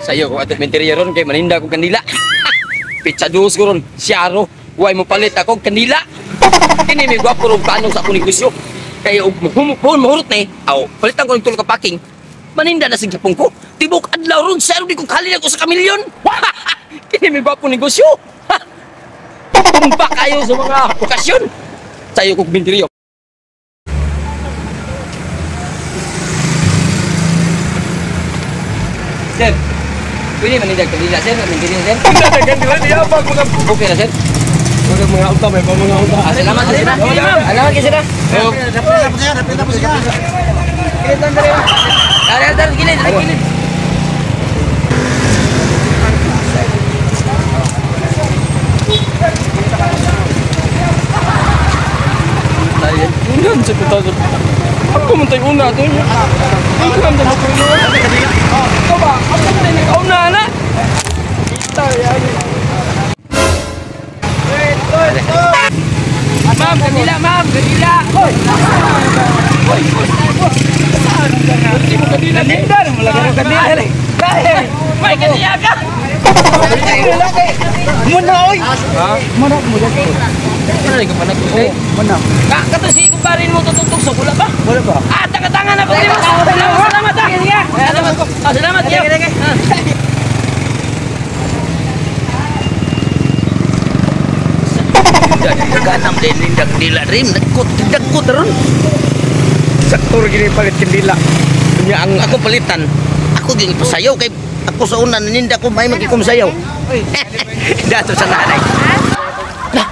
Sayo ko atong menteriya ron kay maninda kong kandila. Pizza dos ko ron, siyaro. Way mo palit ako kandila. Kini may gwapo rong plano sa akong negosyo. Kay og mahurot ni, aw, palitan ko ng tulo ka packing. Maninda na sig Japon ko. Tibok adlaw ron, siyaro di ko kalin ako sa kamilyon. Kini may gwapo negosyo. Tumpa kayo sa mga okasyon. Sayo kong menteriya. Sir, pwede maninda kandila, sir? Maninda, sir? Kandila, di apa? Okay na, sir? Mga unta, may mga unta. Salamat, sir. Salamat, sir. Tapos siya. Tara, gilid, gilid. Unan sa kutasan. Ako man tayo una ito. Ikaw man tayo una. Ikaw ba? Ako man tayo nakauna na. Ma'am, kanila, ma'am, kanila. Hoy! Hoy! Hindi mo kanila. Kanila, kanila. May kanila ka! Muna, oy! Muna, muna. Ano ka pa nag-uwi? Muna. Kato si kumparin mo tutugtog, wala ba? Wala ba? Ah, tanga-tanga na po. Salamat, salamat. Salamat. Salamat. Ganam din nindak dila rim nagkot dagkot ron. Sakto ra gini palit kandila. Nya ang ako palitan. Ako ging pasayaw kay ako sa una naninda ko may magkikumsayaw. Dato sa nanay. Lah,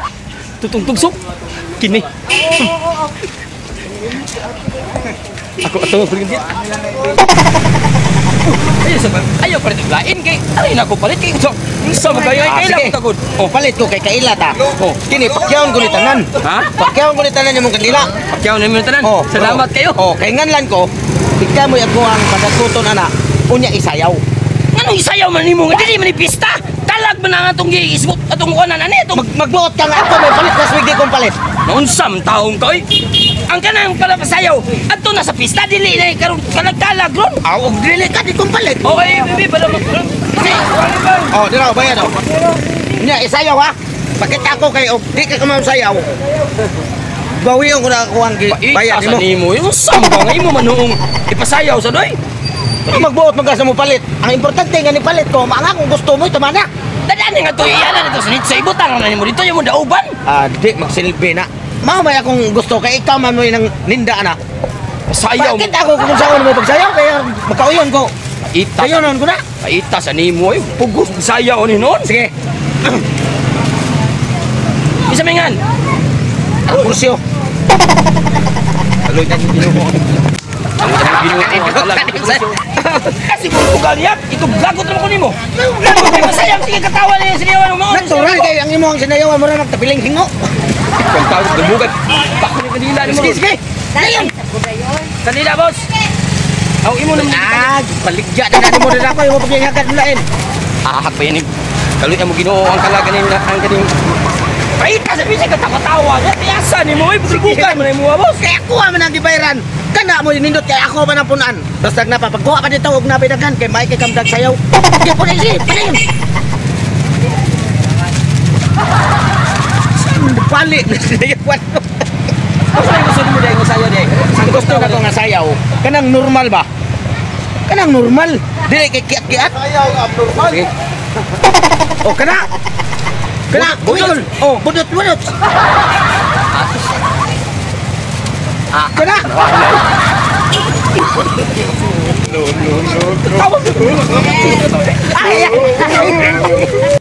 tutong tugsok. Kini. Ako ato palit. Ayaw sa ayaw palit lain kay aray na ko palit kay so sa magayo ay kaila ko tagod. Oh, palit ko kay kaila ta. Oh, kini pakyawon ko ni tanan. Ha? Pakyawon ko ni tanan imong kandila. Pakyawon nimo tanan. Oh, salamat kayo. Oh, kay nganlan ko, ikaw mo'y ako ang padakuton ana. Unya isayaw. Nganong isayaw man nimo nga dili man ni pista? Talag man ang atong giisgot atong kuanan ani atong Magbuot ka nga ako may palit na swig di kong palit. Naunsam taong ka oy. Ang kanang pala pasayaw adto na sa pista dili na karon kalag-kalag ron. Aw, og dili ka di kong palit. Okay, bibi bala mag. Oh, dira bayad oh. Unya isayaw ha. Pakita ko kay og di ka sayaw. Bawion ko na ako ang bayad nimo. Nimo yung samba nga imo manuong ipasayaw sa doy. Magbuot man ka sa mo palit. Ang importante nga ni palit ko, ang akong gusto mo tama na. Dadaan nga to iyanan dito sa nitsa ibutang na nimo dito yung dauban. Ah, di magsilbi na. Mao may akong gusto kay ikaw man mo'y nang ninda na. Sayaw. Bakit ako kung saan mo pagsayaw kaya makauyon ko. Ita. Sayaw ko na. Paita sa nimo ay pugos sayaw ni noon. Sige. Isa mingan. Ang kursyo. Aloy na Ginoo. Kasi kung tugal niya, ito gagot naman ko nimo. Gagot kay masayang sige katawa niya sinayawan mo. Natural kay ang imong sinayawan mo ra magtabiling hingo. Kung tawag dumugan, bako ni kanila nimo. Sige, sige. Dayon. Kanila boss. Aw imo naman. Ah, baligya na nimo dira ko imo paghingakan lain. Ah, pa yan. Kaluy mo Ginoo ang kalagan ni ang kaning Paita sa bisig katawa-tawa. Yasa nimo ay bugan man nimo boss. Kaya kuha man ang gibayaran. Kana mo nindot kay ako man ang punan. Basta na papagkuha pa dito og nabidagan kay may kay kamdag sayaw. Di po ni padayon. Palit na sinayawan ko. Asa yung gusto mo dahil nga sayaw dahil? Ang gusto na ko nga sayaw, kanang normal ba? Kanang normal. Dili kay kiat-kiat. Sayaw abnormal. Sige. O kana. Kana, Budot. Oh, budot budot. Ah. Kana. No, no, no. Tawa. Ay, ay, ay.